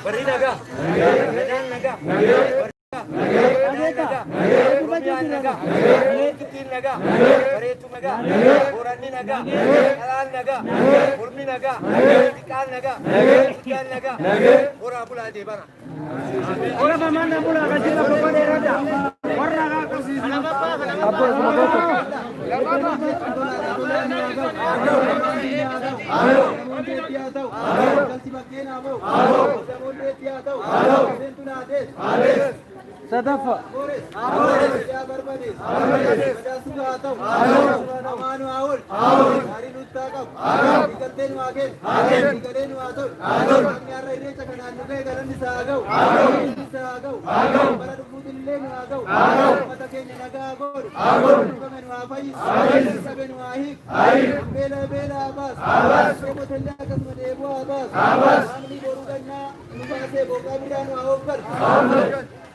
Warri nagaa. Nagaan nagaa. Nagaa. Oromiyaan nagaa. Ittiin nagaa. Bareetu nagaa. Boranni nagaa. Dhalaan nagaa. Mormi nagaa. Xiqqaan nagaa. Guddaan nagaa. Horaa bulaa deebana. Sadaffaa.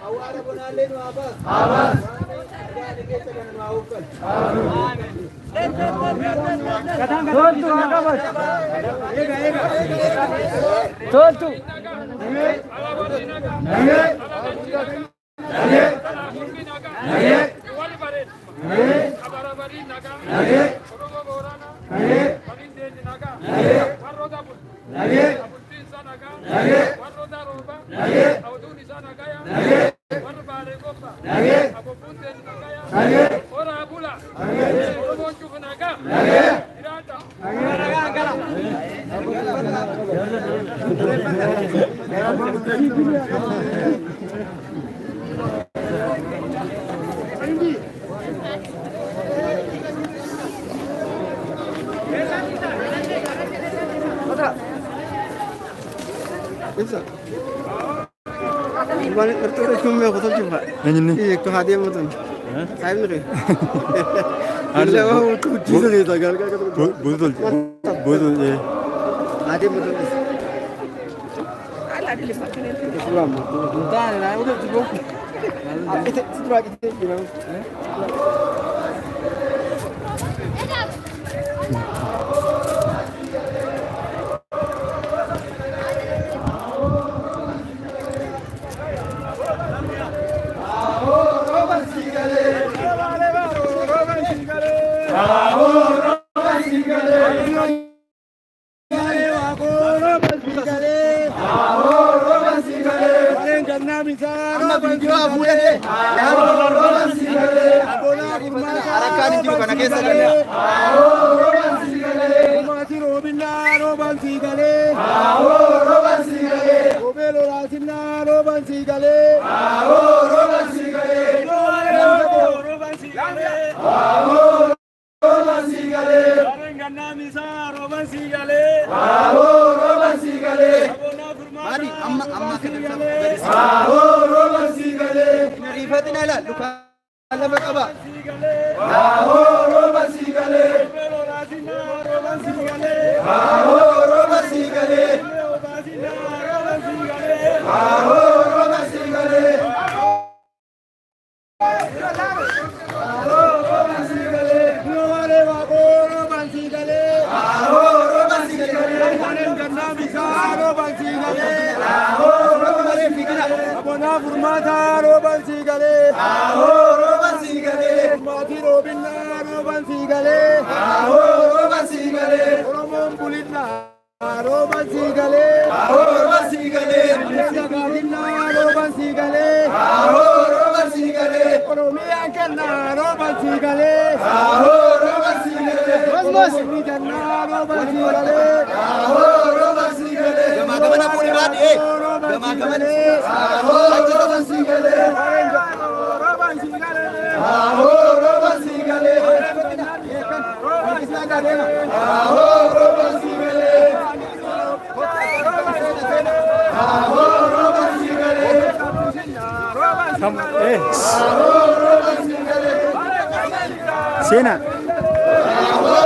Awwaara bonaallee nu haa baasu. Waan keessa kana nu haa uffatu. Toltu haa qabatu. Toltu. Harkaan jiru kana keessa galee. Maatii roobinnaa roobaan sii galee. Roobee lolaasinnaa roobaan sii galee. Roobaan sii galee. Roobaan sii galee. Warreen gannaa misaa roobaan sii galee. Roobaan sii galee. Maali amma amma kana galee. Roobaan sii galee. Ariifatina ilaal lukaan lafa qaba. Roobaan sii galee. Roobee lolaasinnaa roobaan sii galee. Roobaan sii galee. Roobee obaasinnaa roobaan sii galee. Roobaan sii galee. Roobaan sii galee. Roobaalee waaqoo roobaan sii galee. Roobaan sii galee. Warreen gannaa misaa roobaan sii galee. Roobaan sii galee. Abonaa furmaataa roobaan sii galee. Roobaan sii galee. Maatii roobinnaa roobaan sii galee. Roobaan sii galee. Oromoon bulinnaa roobaan sii galee. Roobaan sii galee. Dagaalinnaa roobaan sii galee. Roobaan sii galee. Oromiyaan kennaa roobaan sii galee. Roobaan sii galee. Oromoon jannaa roobaan sii galee. Roobaan sii galee. Gamaa gamana fuudhi baadhee. Roobaan sii galee. Roobaan sii galee. Roobaan sii galee. Roobaan sii galee. Roobaan sii galee. Roobaan sii galee. Roobaan sii galee. Roobaan sii galee. Seenaa.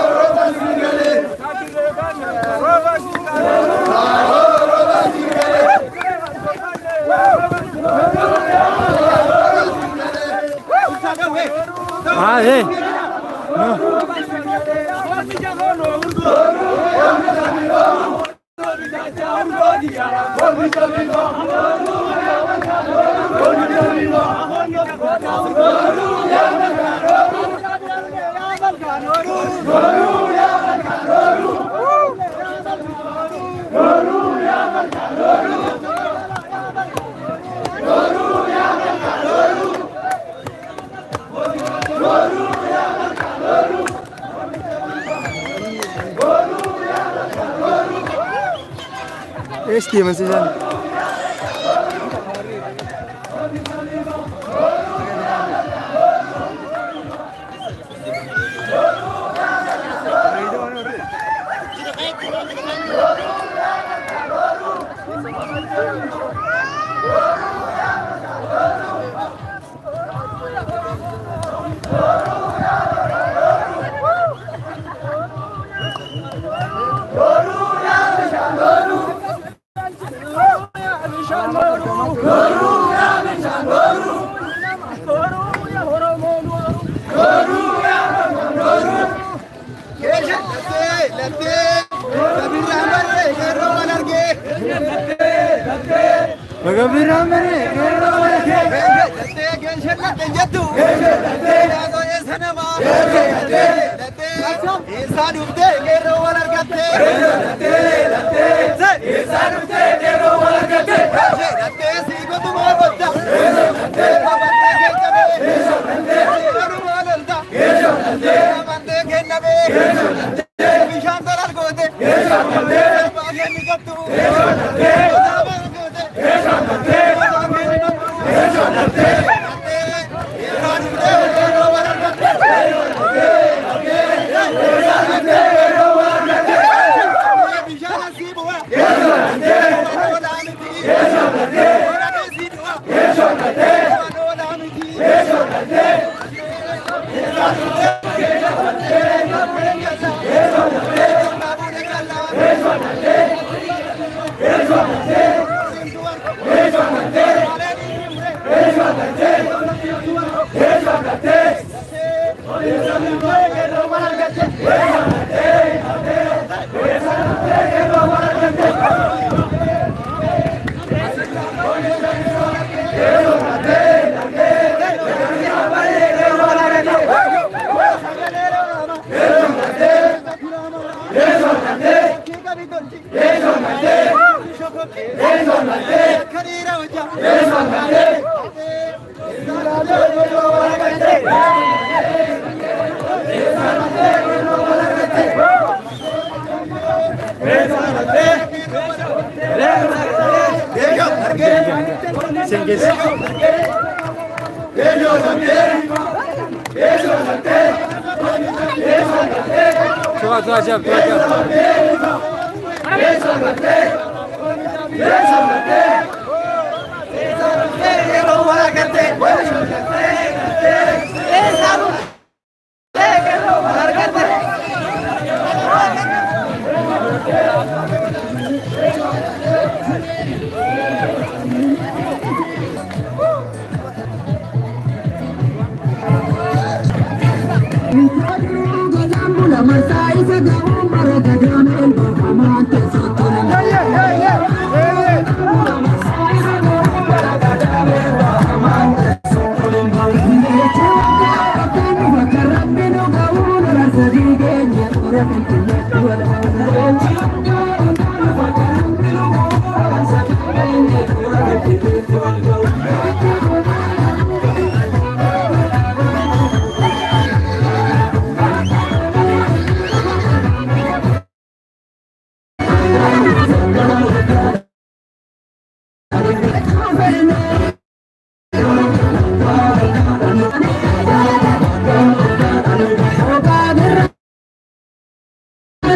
Roobaan sii galee. Roobaan sii galee. Roobaan sii galee. Roobaan sii galee. Ah, eh. Es que me enseñan.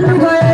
Thank you.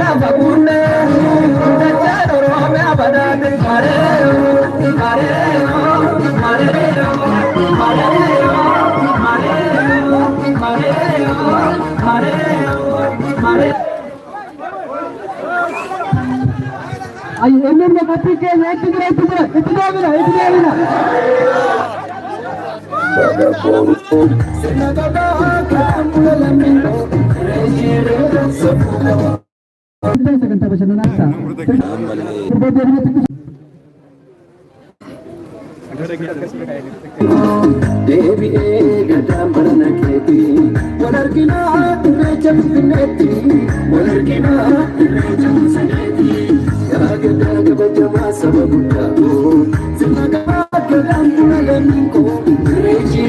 Lava Badhaadhe. Mareeroo mareeroo mareeroo mareeroo mareeroo mareeroo mareeroo mareeroo. Inni qophii keenya itti jira, itti jira, itti deebina, itti deebina. Sirna gadaa kan bula lammiin Sagantaa bashannanaa ta'a. Sirba deebina. Deebi'ee gadaan barana keeti wal arginaa Irreecha Finfinneetti, wal arginaa Irreecha Finfinneetti. Yaa gadaa kabajamaa saba guddaa, sirna gadaa gadaan bula lammiin koo Irreechi.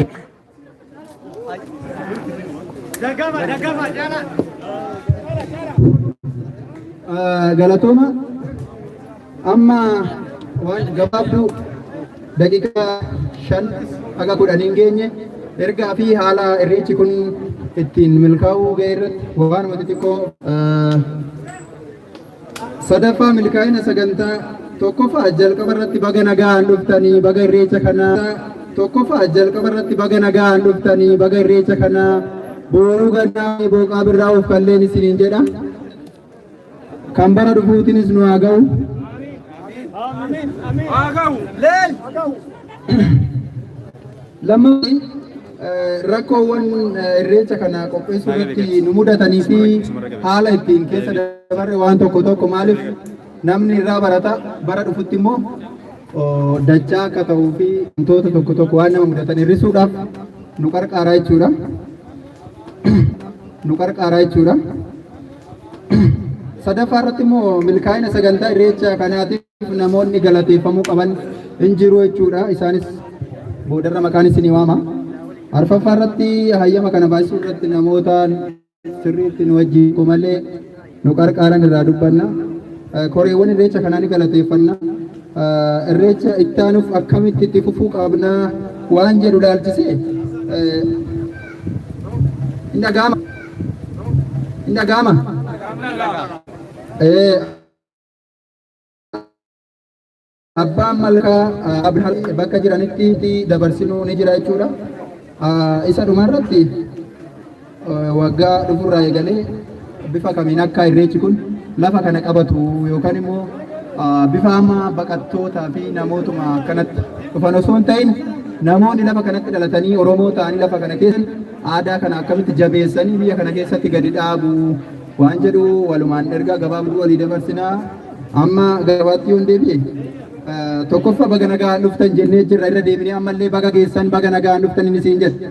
Dagama, dagama, jala. Galatooma. Amma waan gabaabduu daqiiqaa 5 haga 10 hin geenye ergaa fi haala irreechi kun ittiin milkaa'uu ga'e irratti waanuma xixiqqoo. Sadaffaa milkaa'ina sagantaa, tokkoffaa jalqaba irratti baga nagaan dhuftanii, baga irreecha kanaa, tokkoffaa jalqaba irratti baga nagaan dhuftanii, baga irreecha kanaa booruu gannaa booqaa birraa of kalleen isiniin jedha. Kan bara dhufuutinis nu haa ga'u. Leel. Lammaffaa, rakkoowwan irreecha kana qopheessuu irratti nu mudatanii fi haala ittiin keessa dabarre waan tokko tokko, maaliif namni irraa barata, bara dhufutti immoo dachaa akka ta'uu fi wantoota tokko tokko waan nama mudatan hir'isuudhaaf nu qarqaaraa jechuudha. Nu qarqaaraa jechuudha. Sadaffaa irratti immoo milkaa'ina sagantaa irreecha kanaatiif namoonni galateeffamuu qaban hin jiru jechuudha. Isaanis boodarra maqaan isinii waama. Arfaffaa irratti hayyama kana baasisuu irratti namoota sirriitti nu wajjin malee nu qarqaaran irraa dubbanna. Koreewwan irreecha kanaa ni galateeffanna. Irreecha ittaanuuf akkamitti itti fufuu qabna waan jedhu ilaalchisee hin dhaga'ama. Hin dhaga'ama. Abbaan malkaa bakka jiranitti dabarsinuu ni jira jechuudha. Isa dhumarratti waggaa dhufurraa eegalee bifa kamiin akka irreechi kun lafa kana qabatu yookaan immoo bifa amma baqattootaa fi namootuma akkanatti dhufan osoo hin ta'in, namoonni lafa kanatti dhalatanii Oromoo ta'anii lafa kana keessa aadaa kana akkamitti jabeessanii biyya kana keessatti gadi dhaabu waan jedhu walumaan ergaa gabaabduu walii dabarsinaa. Amma gabaatti yoon deebi'e, tokkoffaa baga nagaan dhuftan jennee jirra. Irra deebinee ammallee baga geessan, baga nagaan dhuftan inni siin jedha.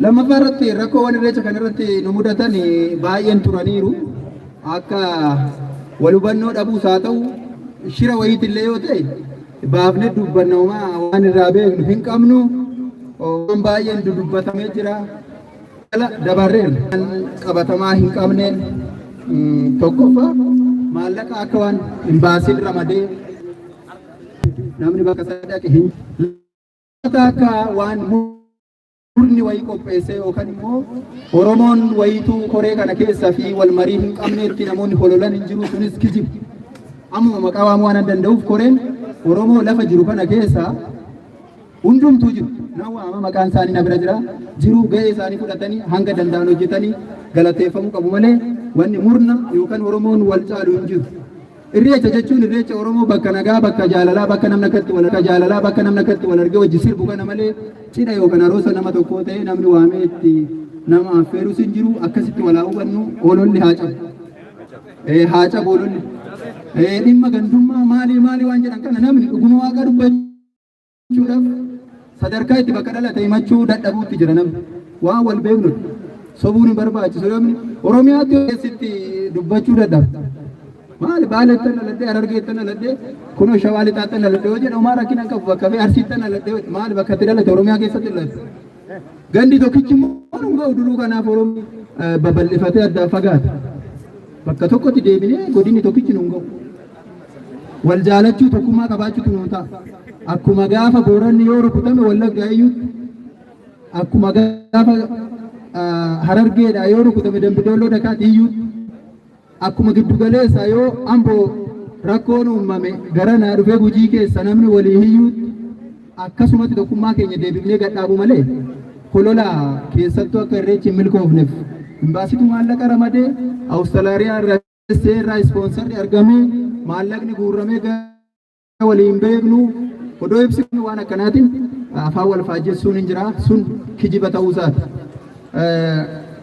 Lammaffaa irratti rakkoowwan irreecha kana irratti nu mudatan baay'een turaniiru. Akka wal hubannoo dhabuus haa ta'u, shira wayiitillee yoo ta'e baafnee dubbanna, homaa waan irraa beeknu hin qabnu. Waan baay'een dudubbatamee jira. Dabarreen qabatamaa hin qabneen, tokkoffaa maallaqa akka waan hin baasin ramadee namni bakka isaa dhaqe hin akka waan murni wayii qopheessee yookaan immoo Oromoon wayituu koree kana keessa fi wal marii hin qabneetti namoonni hololan hin jiru, sunis kijibu. Ammuma maqaa waamuu waan danda'uuf, koreen Oromoo lafa jiru kana keessa hundumtuu jiru. Nan waama, maqaan isaanii na bira jira. Jiru, ga'ee isaanii fudhatanii hanga danda'an hojjetanii galateeffamuu qabu malee wanni murna yookaan Oromoon wal caalu hin jiru. Irreecha jechuun irreecha Oromoo bakka nagaa, bakka jaalalaa, bakka namni akkatti wal jaalalaa, bakka namni akkatti wal argee wajji sirbu kana malee cidha yookaan aroosa nama tokkoo ta'ee namni waamee itti nama affeerus hin jiru. Akkasitti walaa hubannu, hololli haa cabu. Haa cabu hololli. Dhimma gandummaa maalii maalii waan jedhan kana, namni dhuguma Waaqa dubbachuudhaaf sadarkaa itti bakka dhalate himachuu dadhabuutti jira namni. Waan wal beeknu sobuun hin barbaachisu, namni Oromiyaatti keessatti dubbachuu dadhaba. Maali, Baaleettan dhaladhee, Harargeettan dhaladhee, kunoo Shawaa Lixaattan dhaladhee yoo jedhe homaa rakkina hin qabu. Bakka fi Arsiittan dhaladhee, maali, bakka itti dhalate Oromiyaa keessatti dhalate. Gandi tokkichi immoo nu ga'u duruu, kanaaf Oromoo babal'ifatee addaan fagaata. Bakka tokkotti deebinee godinni tokkichi nu ga'u. Wal jaalachuu, tokkummaa qabaachuutu nu ta'a. Akkuma gaafa Booranni yoo rukutame Wallaggaa iyyuutti, akkuma gaafa Harargeedha yoo rukutame Dambidolloo Dakaatti iyyuutti, akkuma giddu galeessa yoo Amboo Rakkoon uumame gara naa dhufee Gujii keessa namni walii hiyyuutti akkasumatti tokkummaa keenya deebifnee gadhaabu malee holola keessattuu akka irreechi hin milkoofneef imbaasitu maallaqa ramadee Awustiraaliyaa irraa irraa ispoonsarri argamee maallaqni guurramee gara waliin beeknu odoo ibsinu waan akkanaatiin afaan wal faajjessuun hin jira, sun kijiba ta'uu isaati.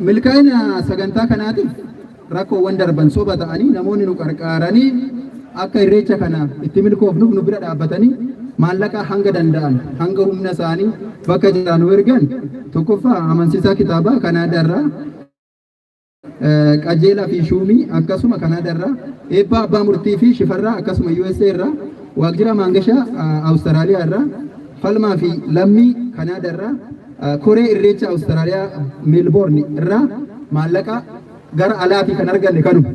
Milkaa'ina sagantaa kanaatiif rakkoowwan darban soba ta'anii namoonni nu qarqaaranii akka irreecha kana itti milkoofnuuf nu bira dhaabbatanii maallaqa hanga danda'an hanga humna isaanii bakka jiran nu ergan. Tokkoffaa amansiisaa kitaabaa Kanaadaarraa, Qajeelaa fi Shuumii akkasuma Kanaadaarraa, Eebbaa Abbaa Murtii fi Shifarraa akkasuma USA irraa, Waaqjira Maangashaa Awustiraaliyaa irraa, Falmaa fi Lammii Kanaadaarraa, Koree Irreecha Awustiraaliyaa Meelboorn irraa maallaqa gara alaatii kan arganne kanuma.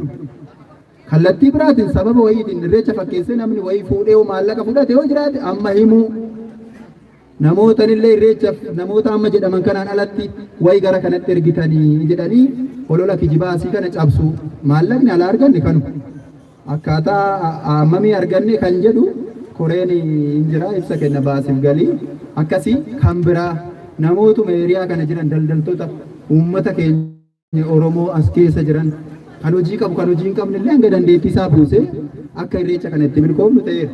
Kallattii biraatiin sababa wayiitiin irreecha fakkeessee namni wayii fuudhee yoo maallaqa fudhate yoo jiraate amma himuu namootanillee irreechaaf namoota amma jedhaman kanaan alatti wayi gara kanatti ergitanii jedhanii holola kijibaa asii kana cabsu. Maallaqni alaa arganne kanuma. Akkaataa hammamii arganne kan jedhu koreen hin jira, ibsa kenna baasiif galii akkasii. Kan biraa namootuma hiriyaa kana jiran, daldaltoota uummata keenya Oromoo as keessa jiran, kan hojii qabu kan hojii hin qabne illee hanga dandeettii isaa buusee akka irreecha kana itti milkoofnu ta'eera.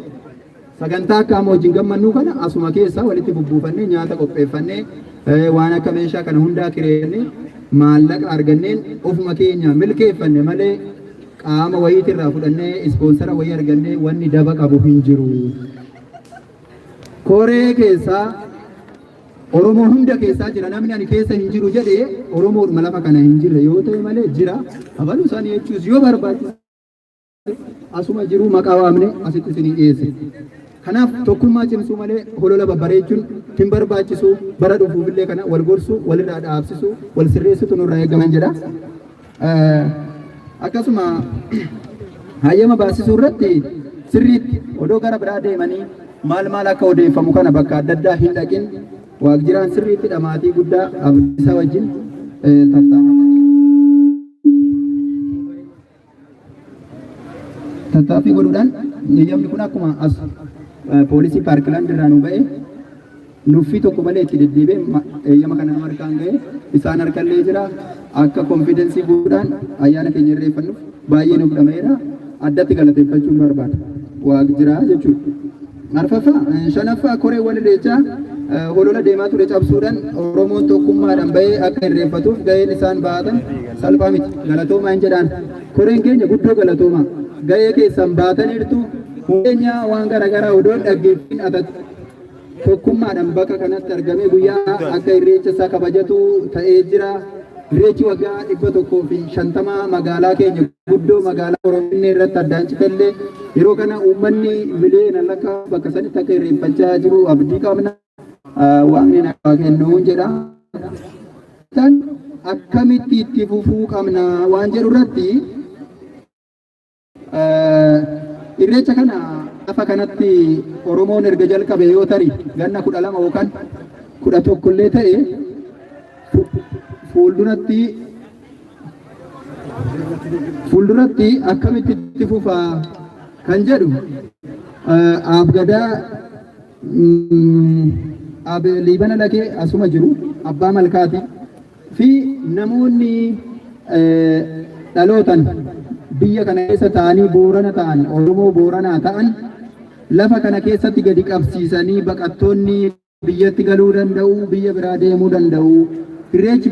Sagantaa akka amma wajjin gammannuu kana asuma keessa walitti bubbuufannee nyaata qopheeffannee waan akka meeshaa kana hundaa kireeffannee maallaqa arganneen ofuma keenya milkeeffanne malee qaama wayiitirraa fudhannee ispoonsara wayii argannee wanni daba qabu hin jiru. Koree keessaa Oromoo hunda keessaa jira, namni ani keessa hin jiru jedhee Oromoodhuma lafa kana hin jirre yoo ta'e malee jira. Abaluu isaanii jechuus yoo barbaachise asuma jiru maqaa waamne asitti isinii dhiyeesse. Kanaaf tokkummaa cimsuu malee holola babbareechuun hin barbaachisu. Bara dhufuufillee kana wal gorsuu, walirraa dhaabsisuu, wal sirreessutu nurraa eegaman jedha. Akkasuma hayyama baasisuu irratti sirriitti odoo gara biraa deemanii maal maal akka odeeffamu kana bakka adda addaa hin dhaqin, Waaqjiraan sirriitti dhamaatii guddaa Abdiisaa wajjin tattaaffii godhuudhaan hayyamni kun akkuma as poolisii Paarkilaand irraa nu ba'e nuffii tokko malee itti deddeebi'ee eeyyama kana nu harkaan ga'e, isaan harkallee jira. Akka confidence guutuudhaan ayyaana keenya irreeffannuuf baay'ee nuuf dhameera, addatti galateeffachuun barbaada Waaqjiraa jechuudha. Arfaffaa, shanaffaa, koreewwan irreechaa holola deemaa ture cabsuudhaan Oromoon tokkummaadhaan bahee akka irreeffatuuf gaheen isaan baatan salphaa miti. Galatoomaa hin jedhaan. Koreen keenya guddoo galatoomaa. Gahee keessan baataniirtu. Keenya waan garaagaraa odoo hin dhaggeeffin atatu. Tokkummaadhaan bakka kanatti argamee guyyaa akka irreecha isaa kabajatu ta'ee jira. Irreechi waggaa 150 magaalaa keenya guddoo magaalaa Oromiyaa irratti addaan citellee yeroo kana uummanni miliyoona lakka bakka sanitti akka irreeffachaa jiru abdii qabna. Waaqni nagaa kennuun jedha. Tan akkamitti itti fufuu qabna waan jedhu irratti, irreecha kana lafa kanatti Oromoon erga jalqabe yoo tarii ganna 12 yookaan 11 illee ta'e, fuulduratti akkamitti itti fufaa kan jedhu Abgadaa Liibana Lakee asuma jiru, abbaa malkaati fi namoonni dhalootan biyya kana keessa ta'anii Boorana ta'an, Oromoo Booranaa ta'an lafa kana keessatti gadi qabsiisanii baqattoonni biyyatti galuu danda'u, biyya biraa deemuu danda'u. Irreechi